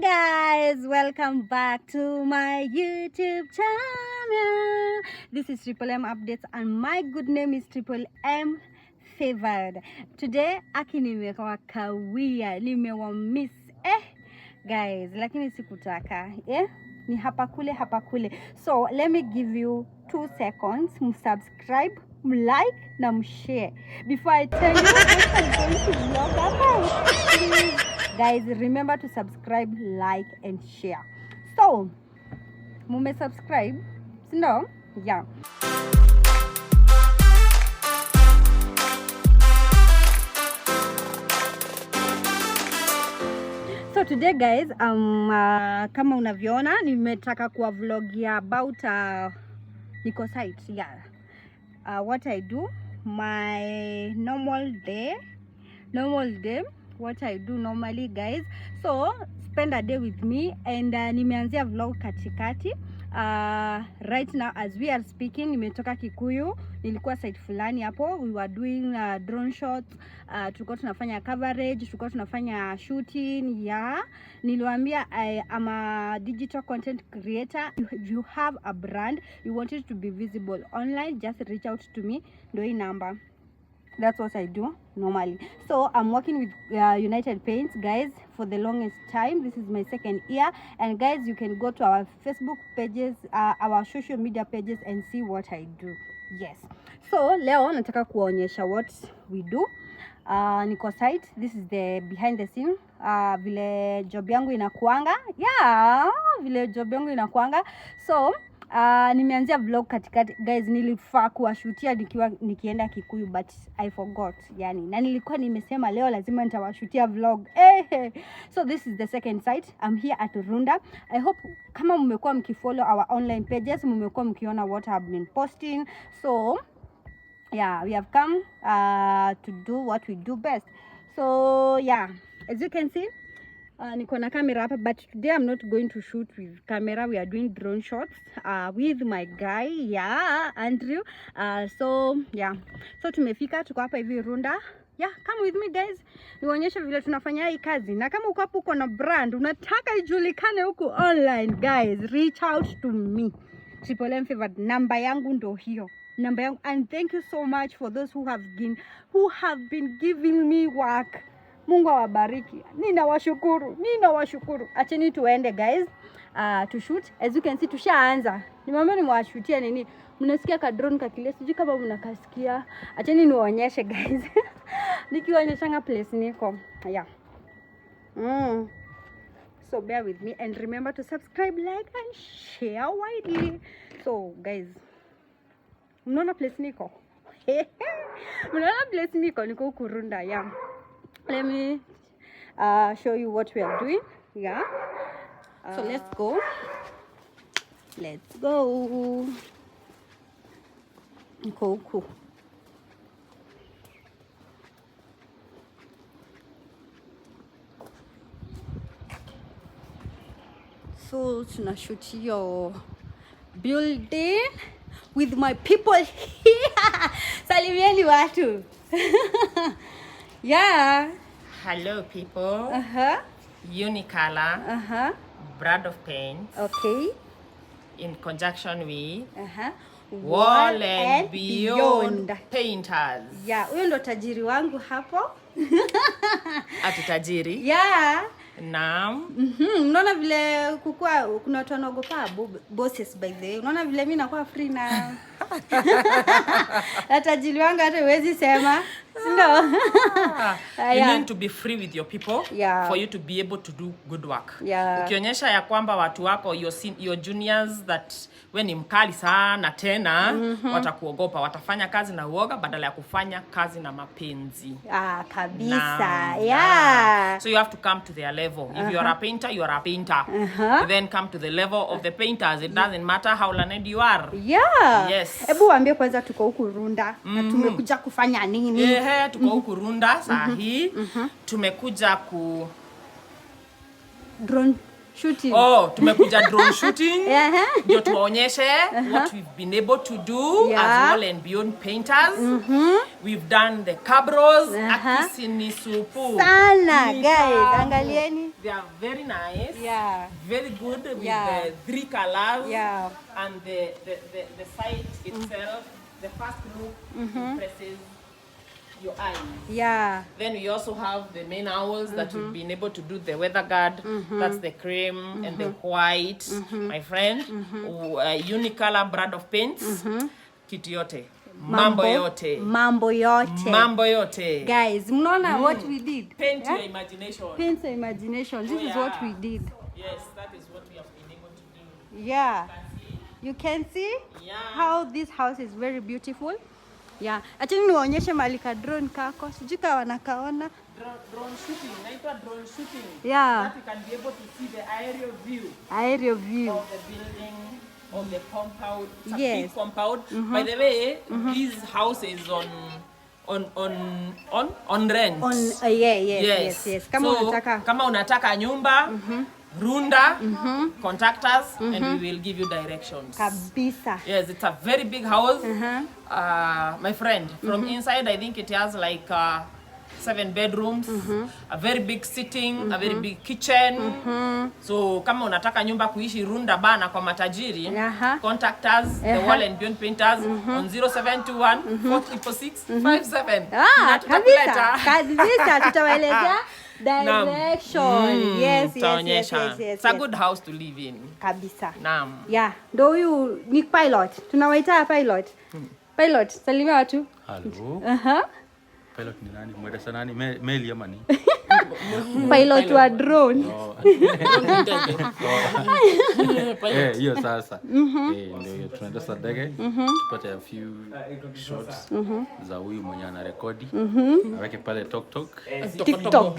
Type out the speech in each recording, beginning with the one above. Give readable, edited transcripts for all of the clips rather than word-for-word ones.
Guys, welcome back to my YouTube channel. This is Triple M Updates and my good name is Triple M Favored. Today aki nimewakawia, nimewamiss guys, lakini sikutaka, yeah? Ni hapa kule hapa kule. So let me give you 2 seconds, msubscribe, mlike na mshare before I tell you what I'm going to vlog about. Please guys, remember to subscribe, like and share. So mume subscribe, sindo? Yeah. So today guys, kama unavyoona nimetaka kuwa vlogia about niko site, yeah. What I do my normal day, what I do normally, guys. So spend a day with me and nimeanzia vlog katikati. Right now as we are speaking, nimetoka Kikuyu, nilikuwa site fulani hapo, we were doing drone shots. Tulikuwa tunafanya coverage, tulikuwa tunafanya shooting. Yeah, niliwaambia I am a digital content creator. You have a brand, you want it to be visible online, just reach out to me. Ndio hii number. That's what I do normally. So I'm working with United Paints, guys, for the longest time. This is my second year, and guys, you can go to our Facebook pages, our social media pages and see what I do. Yes, so leo nataka kuwaonyesha what we do. Niko site. This is the behind the scene, vile job yangu inakuanga. Yeah, vile job yangu inakuanga. So nimeanzia vlog katikati guys, nilifaa kuwashutia nikiwa nikienda Kikuyu but I forgot yani, na nilikuwa nimesema leo lazima nitawashutia vlog eh. So this is the second site. I'm here at Runda. I hope kama mmekuwa mkifollow our online pages, mmekuwa mkiona what I've been posting. So yeah, we have come to do what we do best. So yeah, as you can see, niko na camera hapa, but today I'm not going to shoot with camera. We are doing drone shots with my guy, yeah, Andrew. So yeah, so tumefika, tuko hapa hivi Runda. Yeah, come with me guys, niwaonyeshe vile tunafanya hii kazi. Na kama uko hapo uko na brand unataka ijulikane huku online, guys, reach out to me, Triple M Favored. Namba yangu ndo hiyo namba yangu. And thank you so much for those who have been giving me work. Mungu awabariki, ninawashukuru, ninawashukuru. Acheni tuende guys, to shoot. As you can see, tushaanza. Nimeambia nimewashutia nini? Mnasikia ka drone kakilia, sijui kama mnakasikia. Acheni niwaonyeshe guys, nikiwaonyeshanga place niko. Yeah. So bear with me and remember to subscribe, like and share widely. So guys, mnaona place niko? Mnaona place niko? Niko huku Runda, yeah. Let me show you what we are doing. Yeah. So let's go. Let's go. Niko huku. So tunashoot hiyo building with my people here. Salimieni watu. Yeah. Hello, people. Unicolor, Brand of Paints, in conjunction with Wall and Beyond Painters. Yeah, huyo ndo tajiri wangu hapo. Ati tajiri. Yeah. Naam. Unaona vile kukua kuna watu wanaogopa bosses by the way. Unaona vile mimi nakuwa free na tajiri wangu hata huwezi sema. Si ndio? You need to be free with your people for you to be able to do good work. Ukionyesha ya kwamba watu wako your juniors that we ni mkali sana tena, watakuogopa, watafanya kazi na uoga badala ya kufanya kazi na mapenzi. Ah, kabisa. Naam, So you have to come to their level. If you are a painter, you are a painter. Then come to the level of the painters. It doesn't matter how learned you are. Yes. Hebu waambie kwanza tuko huku Runda na tumekuja kufanya nini? Ehe, tuko huku Runda saa hii. Tumekuja ku Drone shooting. Oh, tumekuja drone shooting. Ndio tuwaonyeshe what we've been able to do as Wall and Beyond Painters. We've done the cabros. Akisi ni supu. Sana Ni guys, tamu. angalieni. They are very nice. Yeah. Very good with Yeah. the three colors. Yeah. And the site itself, the first look impresses your eyes. Yeah. Then we also have the main house that we've been able to do the weather guard. That's the cream and the white, my friend. Unicolor brand of paints. Kitu yote. Mambo yote. Mambo yote. Mambo yote. Guys, mnaona what we did? Paint Yeah? your imagination. Paint your imagination. This Oh, is what yeah. we did. Yes, that is what we have been able to do. Yeah. Can see? You can see Yeah. how this house is very beautiful. Yeah. Acheni niwaonyeshe mahali ka drone kako. Sijui kama wanakaona. Drone shooting. Inaitwa drone shooting. Yeah. That you can be able to see the aerial view Aerial view. of the building, of the compound. It's a Yes. big compound. By the way, this house is on rent. On yeah, yes. Kama So, unataka kama unataka nyumba Runda, contact us and we will give you directions. Kabisa. Yes, it's a very big house. My friend, from inside, I think it has like 7 bedrooms, a very big sitting, a very big kitchen. So kama unataka nyumba kuishi Runda bana kwa matajiri, contact us, the Wall and Beyond Painters on 0721 436 57. Ah, Na kabisa. tutakuleta. Kabisa tutawaelezea Naam. direction. Yes. Tutaonyesha. Yes, It's a yes. good house to live in. Kabisa. Naam. Yeah, ndo huyu ni pilot. Tunawaita pilot. Pilot, salimia watu. Halo. Pilot ni nani? Mwendesha nani? Meli ama ni? Pilot wa drone. Oh. Eh, hiyo sasa. Eh, ndio hiyo tunaendesha ndege. Tupate a few shots za huyu mwenye anarekodi. Aweke pale tok tok. TikTok.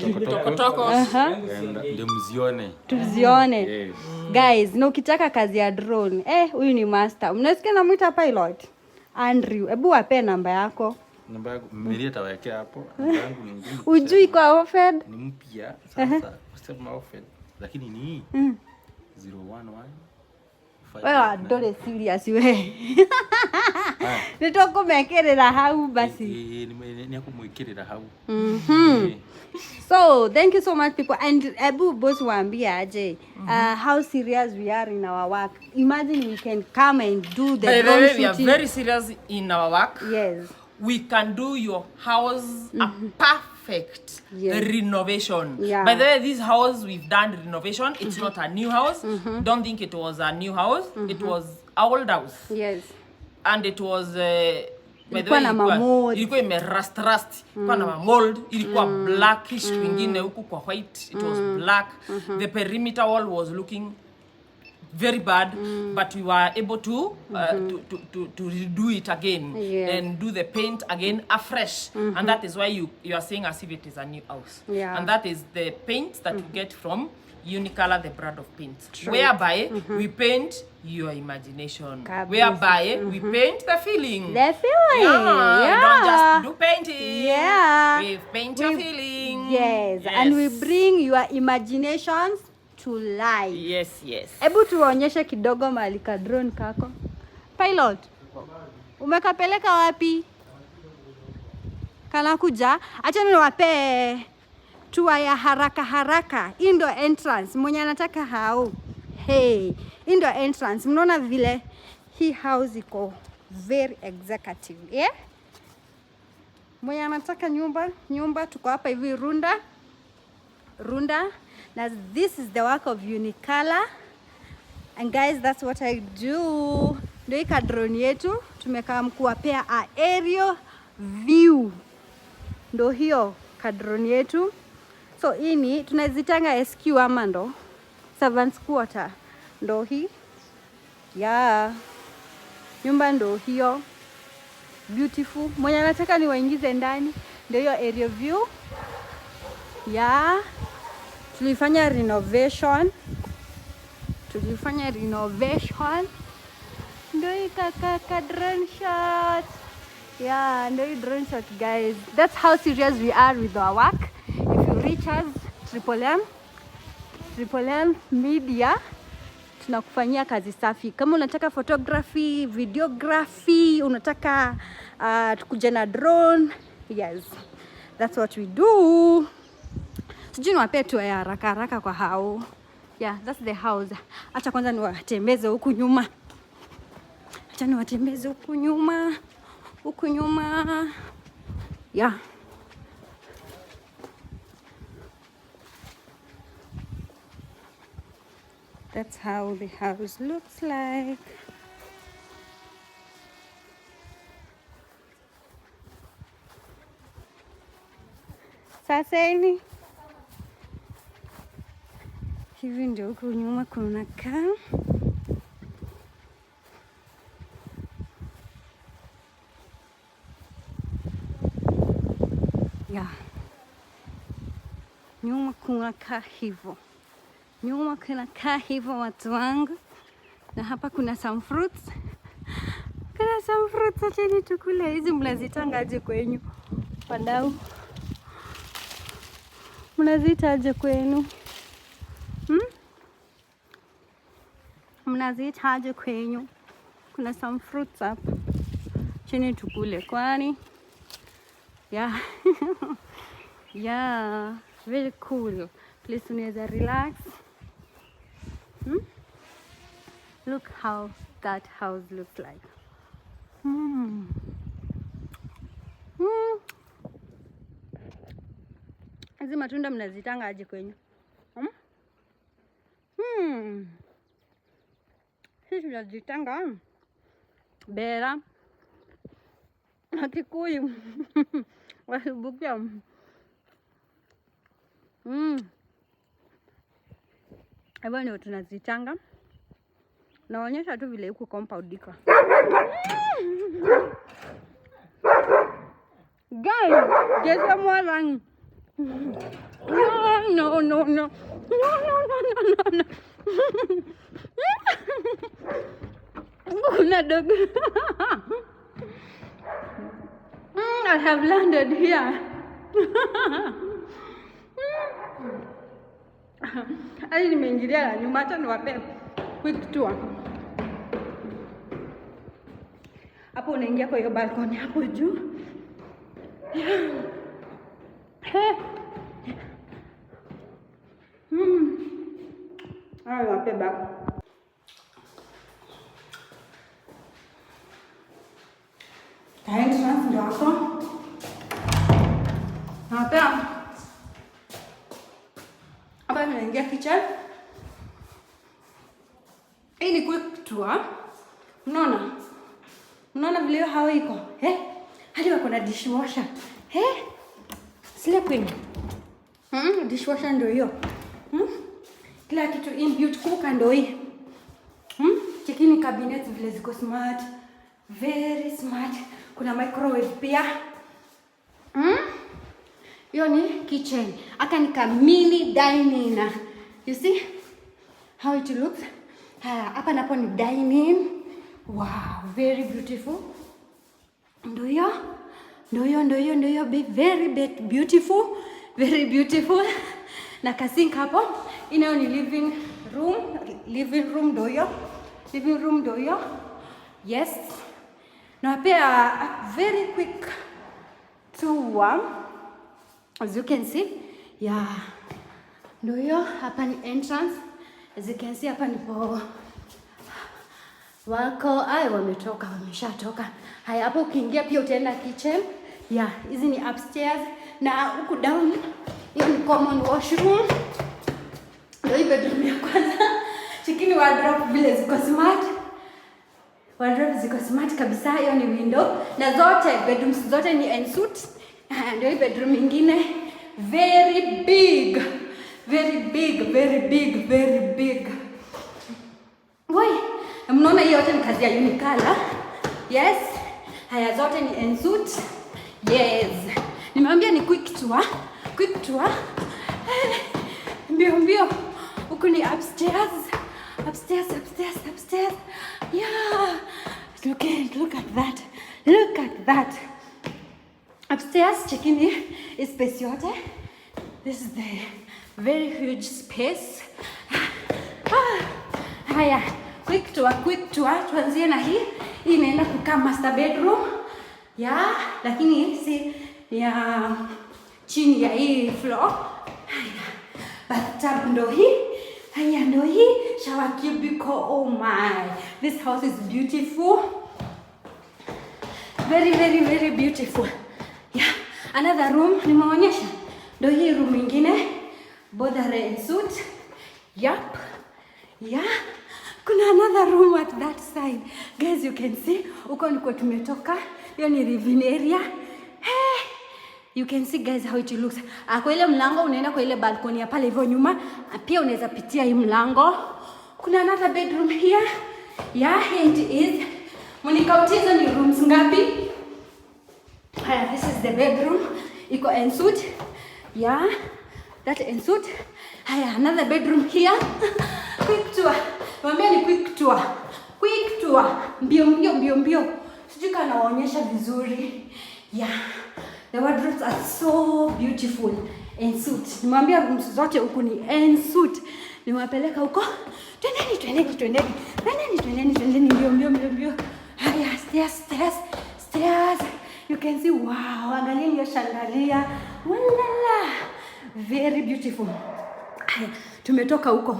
Toko. And ndio mzione. Tuzione. Yes. Guys, na ukitaka kazi ya drone, huyu ni master. Mnasikia namuita pilot? Andrew, hebu wape namba yako. Namba yangu Mary atawekea hapo. Namba yangu ni ngumu. Ujui kwa ofed? Ni mpya sasa kusema ofed. Lakini ni 011. Wewe adore serious we. Nitokumekerera hau basi. Ni akumwikirira hau. So, thank you so much people. And ebu boss waambie aje, how serious we are in our work. Imagine we can come and do the By the drone way, we are shooting. very serious in our work. Yes. We can do your house a perfect renovation. Yeah. By the way, this house we've done renovation. It's not a new house. Don't think it was a new house. It was old house. Yes. And it was by the Ilikuwa way, na mamold. ilikuwa ime rust rust, ilikuwa na mamold, ilikuwa blackish kwingine huku kwa white it was black. The perimeter wall was looking very bad, but we were able to to redo it again and do the paint again afresh. And that is why you are seeing as if it is a new house. Yeah. And that is the paint that you get from Unicolor, the brand of paint. Whereby we paint your imagination. Kabisa. Whereby we paint the feeling. The feeling. Yeah. Yeah. We don't just do painting. Yeah. We paint your feeling. Yes. And we bring your imaginations to life. Yes, yes. Hebu tuwaonyeshe kidogo mahali ka drone kako. Pilot, umekapeleka wapi? Kanakuja. Acha niwape tour ya haraka haraka. Hii ndio entrance. Mwenye anataka hao. Hey, hii ndio entrance. Mnaona vile hii house iko very executive. Yeah? Mwenye anataka nyumba tuko hapa hivi Runda. Runda. Now this is the work of Unicolor. And guys, that's what I do. Ndio hii drone yetu tumekaa kuwapea a aerial view. Ndio hiyo drone yetu. So hii ni tunazitanga SQ ama ndo servants quarter. Ndo hii. Yeah. Nyumba ndo hiyo. Beautiful. Mwenye anataka niwaingize ndani. Ndio hiyo aerial view. Yeah. Tulifanya renovation. Tulifanya renovation. Ndio hii ka drone shot. Yeah, ndio hii drone shot guys. That's how serious we are with our work. If you reach us, Triple M, Triple M Media, tunakufanyia kazi safi. Kama unataka photography, videography, unataka tukuje na drone, yes. That's what we do. Sijui niwapee tour ya haraka haraka kwa hao. Yeah, that's the house. Acha kwanza niwatembeze huku nyuma. Acha niwatembeze huku nyuma. Huku nyuma. Yeah. That's how the house looks like. Saseni hivi ndio huku nyuma kunakaa. Yeah. Nyuma kunakaa hivyo, nyuma kunakaa hivyo watu wangu, na hapa kuna some fruits, kuna some fruits. Acheni tukule hizi. Mnazitangaje kwenyu wadau? Mnaziitaje kwenu? Hmm? Mnaziitaje kwenyu? Kuna some fruits hapa chini tukule, kwani yeah. Yeah, very cool place, unaweza relax. Look how that house looks like. Hmm. Hizi matunda mnazitanga aje kwenyu? Hmm? Hmm. Sisi tunazitanga bera na Kikuyu wasibukia. Hivyo ndio tunazitanga. Naonyesha tu vile huku compound iko. Guys, guess what? No, no, no, no. No, no, no, no, no, no. Kuna dog. I have landed here. Hadi nimeingilia la nyumba, acha niwape quick tour. Hapo unaingia kwa hiyo balcony hapo juu. Yeah. Hey. Haya, niwape back. Ka entrance ndio hapo. Nawapea. Hapa tunaingia kitchen. Hii ni quick tour. Unaona? Unaona vile hiyo hawa iko? Eh? Hadi wako na dishwasher. Eh? Slay queen. Dishwasher ndio hiyo. Kila kitu inbuilt, cooker ndio hii. Chekini cabinet vile ziko smart. Very smart. Kuna microwave pia. Hiyo ni kitchen. Aka ni ka mini dining. You see how it looks? Haya, hapa napo ni dining. Wow, very beautiful. Ndio hiyo. Ndio hiyo, ndio hiyo, ndio hiyo. Very beautiful. Very beautiful. Na kasink hapo. Inayo ni living room. Living room ndio hiyo. Living room ndio hiyo. Yes. Na pia a very quick tour. As you can see, yeah. Ndio hiyo, hapa ni entrance. As you can see, hapa ndipo wako, ay, wametoka, wameshatoka. Haya, hapo ukiingia pia utaenda kitchen. Yeah, hizi ni upstairs na huku down hiyo ni common washroom. Ndio hii bedroom ya kwanza. Chekini wardrobe vile ziko smart. Wardrobe ziko smart kabisa. Hiyo ni window na zote bedrooms zote ni en suite. Haya, ndio hii bedroom ingine, very big, very big, very big, very big. Woi, mnaona hii yote ni kazi ya Unicolour. Yes. Haya, zote ni en suite. Yes. Nimeambia ni quick tour. Quick tour. Mbio mbio. Huku ni upstairs. Upstairs, upstairs, upstairs. Yeah. Look at that. Look at that. Upstairs, chekini space yote. This is the very huge space. Ah, haya, quick tour, quick tour. Tuanzie na hii. Hii inaenda kukaa master bedroom. Yeah, lakini si ya chini ya hii floor. Haya. Bathtub ndo hii. Haya, ndo hii shower cubicle. Oh my, this house is beautiful. Very, very, very beautiful. Yeah, another room nimeonyesha. Ndo hii room ingine. Both are en suite. Yep. Yeah. Kuna another room at that side. Guys, you can see huko ndiko tumetoka. Hiyo ni living area. Hey. You can see, guys, how it looks. Ah, kwa ile mlango unaenda kwa ile balcony ya pale hivyo nyuma. Ah, pia unaweza pitia hii mlango. Kuna another bedroom here. Yeah, here it is. Mnicountie hizo ni rooms ngapi? Haya, this is the bedroom. Iko en suite. Yeah, that en suite. Haya, another bedroom here. Quick tour. Mwambia ni quick tour. Quick tour. Mbio mbio mbio mbio. Sijui kama nawaonyesha vizuri. Yeah. The wardrobes are so beautiful. En suite. Nimwambia rooms zote huku ni en suite. Nimewapeleka huko. Twendeni, twendeni, twendeni. Twendeni, twendeni, twendeni mbio mbio mbio mbio. Haya, stairs, stairs, stairs. You can see, wow, angalieni hiyo chandelier. Walala. Very beautiful. Haya, tumetoka huko.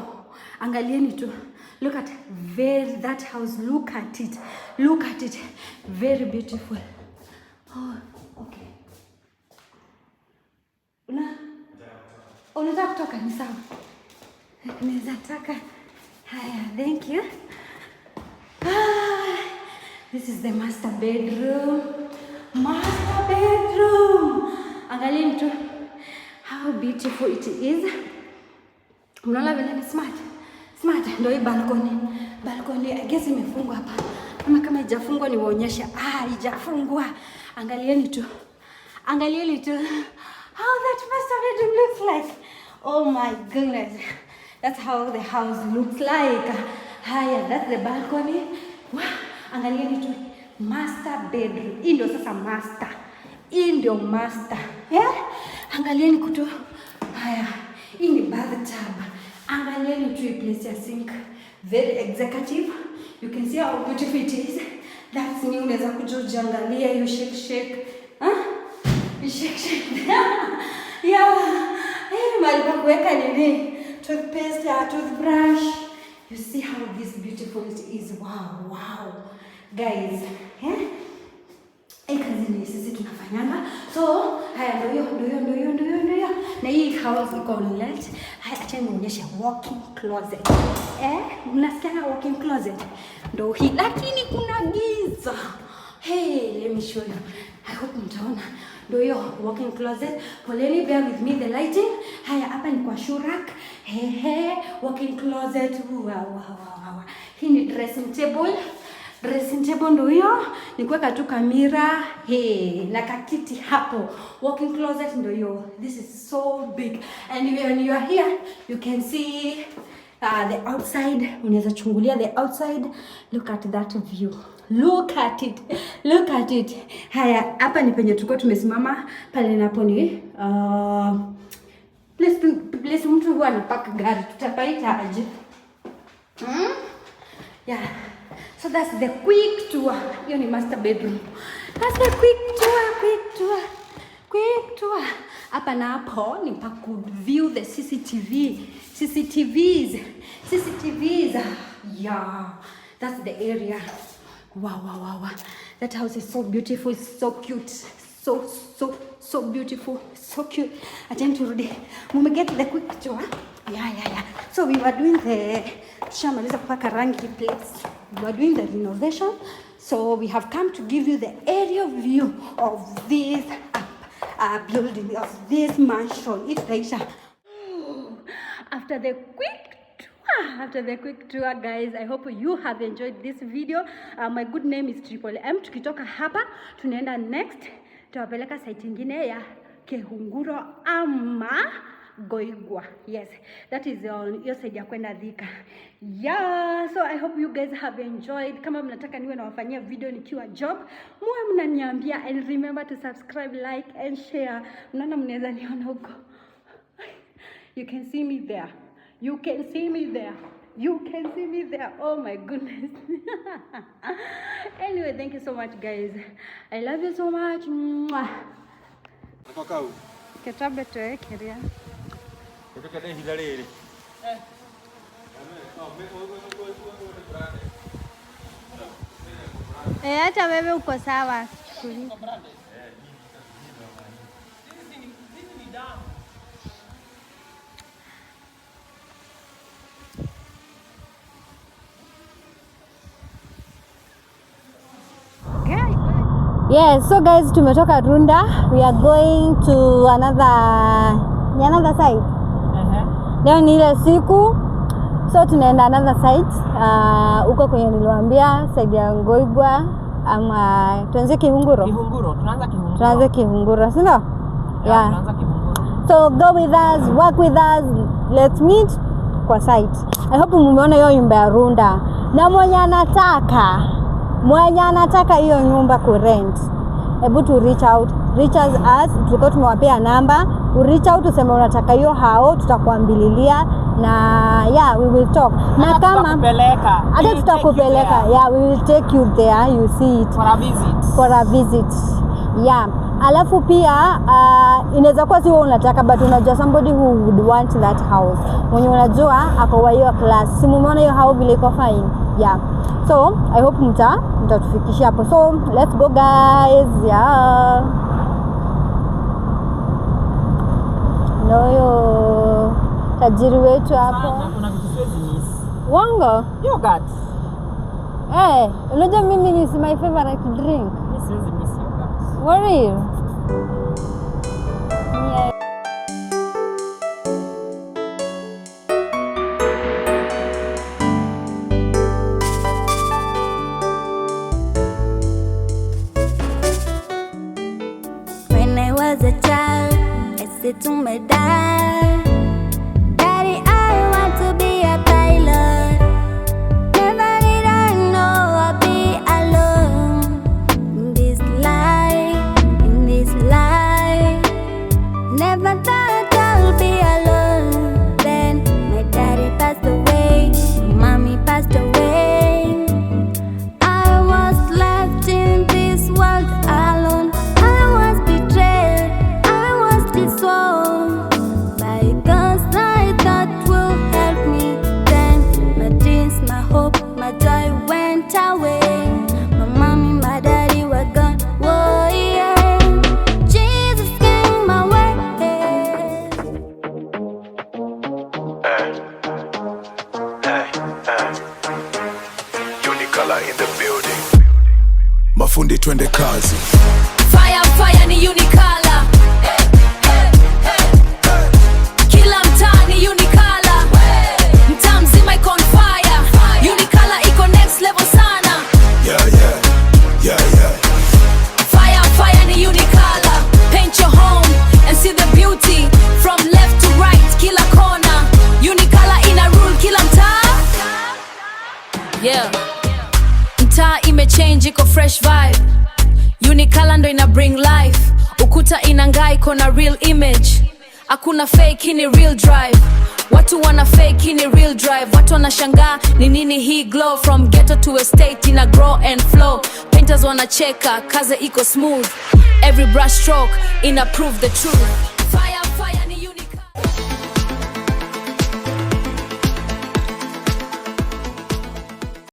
Angalieni tu. Look at very that house. Look at it. Look at it. Very beautiful. Oh, okay. Unataka kutoka? Ni sawa. Naweza taka. Haya, thank you. Ah, this is the master bedroom. Master bedroom. Angalieni tu how beautiful it is. Mnaona vile ni smart. Smart ndio hii balcony. Balcony, I guess imefungwa hapa. Ama kama haijafungwa niwaonyeshe. Ah, haijafungwa. Angalieni tu. Angalieni tu how that master bedroom looks like. Oh my goodness. That's how the house looks like. Haya, that's the balcony. Wow, angalieni tu master bedroom. Hii ndio sasa master. Hii ndio master. Yeah? Angalieni kutu. Haya, hii ni bathtub. Angalieni tu hii place ya sink. Very executive. You can see how beautiful it is. That's me, unaweza kuja ujiangalia, you shake shake. Huh? You shake shake. Yeah. Hey, mahali pa kuweka nini? Toothpaste, toothbrush. You see how this beautiful it is. Wow. Guys, eh? Hii kazi ni sisi tunafanyanga. So, haya ndio hiyo, ndio hiyo, ndio hiyo, ndio hiyo, ndio hiyo. Na hii house iko on let. Haya, acha nionyeshe walk-in closet. Eh, mnasikia walk-in closet? Ndio hii, lakini kuna giza. Hey, let me show you. I hope mtaona. Ndio hiyo walk-in closet. Poleni, bear with me the lighting. Haya, hapa ni kwa shoe rack. He he, walk-in closet. Wow. Hii ni dressing table. Dressing table ndio hiyo, ni kuweka tu kamera, hey, na kakiti hapo. Walk-in closet ndio hiyo. This is so big. And when you are here, you can see the outside. Unaweza chungulia the outside. Look at that view. Look at it. Look at it. Haya, hapa ni penye tulikuwa tumesimama pale napo ni place mtu huwa anapaka gari. Tutapaita aje? Hmm? Yeah. So that's the quick tour. Hiyo ni master bedroom. That's the quick tour, quick tour. Quick tour. Hapa na hapo ni pa ku view the CCTV. CCTVs. CCTVs. Yeah. That's the area. Wow. That house is so beautiful, so cute. So, so, so beautiful, so cute. Acheni turudi. Mume get the quick tour. Yeah. So we were doing the, tushamaliza kupaka rangi place. We were doing the renovation. So we have come to give you the aerial view of this building, of this mansion. Itaisha. After the quick tour, guys, I hope you have enjoyed this video. My good name is Triple M. Tukitoka hapa tunaenda next, tutawapeleka site ingine ya Kehunguro ama Goigwa. Yes, that is on hiyo side ya kwenda Thika. Yeah, so I hope you guys have enjoyed. Kama mnataka niwe nawafanyia video nikiwa job, muwe mnaniambia, and remember to subscribe, like and share. Mnaona mnaweza niona huko. You can see me there. You can see me there. You can see me there. Oh my goodness. Anyway, thank you so much, guys. I love you so much. Mwah. Ketabe tuwekeria. Eh, hata wewe uko sawa. Sichukulii. Yes, so guys, tumetoka Runda. We are going to another side. Leo ni ile siku, so tunaenda another side huko kwenye niliwaambia, side ya Ngoigwa ama tuanze Kihunguro. Kihunguro, tunaanza Kihunguro. Tuanze Kihunguro, si ndio? Yeah. Tunaanza Kihunguro. So go with us, work with us, let's meet kwa site. I hope mumeona hiyo nyumba ya Runda, na mwenye anataka hiyo nyumba ku rent, hebu tu reach out, reach us. Tulikuwa tumewapea namba, u reach out useme unataka hiyo hao, tutakuambililia na yeah, we will talk na kama Tutakupeleka. Hata tutakupeleka, yeah, we will take you there, you see it. For a visit. For a visit, yeah. Alafu pia inaweza kuwa si wewe unataka, but unajua somebody who would want that house, mwenye unajua ako wa hiyo class. Si mumeona hiyo house vile iko fine? Yeah, so I hope mtatufikishia hapo. So let's go, guys. Yeah, ndio huyo tajiri wetu hapo. Sana, kuna vitu siwezi miss. Wongo. Yogurt. Eh, unajua mimi ni my favorite drink. Mimi siwezi miss yogurt. For real? Yeah. When I was a child, I said to my dad, "Daddy, I want to be a pilot." Never did I know I'd be alone in this life, in this life. Never thought I'll be alone. Then my daddy passed away, my mommy passed away. I was left in this world alone. I was betrayed, I was disowned by those I thought will help me. Then my dreams, my hope, my joy went away. My mommy, my daddy were gone. Whoa, yeah. Jesus came my way. Hey, hey. Unicolor in the building. Mafundi, twende kazi. Fire, fire ni Unicolor. Kila mtaa ni Unicolor. Mtaa mzima iko on fire. Unicolor iko next level sana. Yeah. Fire, fire ni Unicolor. Paint your home and see the beauty from left to right, kila kona. Unicolor ina rule kila mtaa. Yeah. Mtaa imechange, iko fresh vibe. Unicolor ndo ina bring life. Ukuta inang'aa, iko na real image. Hakuna fake, hii ni real drive. Watu wana fake, hii ni real drive. Watu wanashangaa ni nini hii glow. From ghetto to estate ina grow and flow. Painters wanacheka, kazi iko smooth. Every brush stroke ina prove the truth.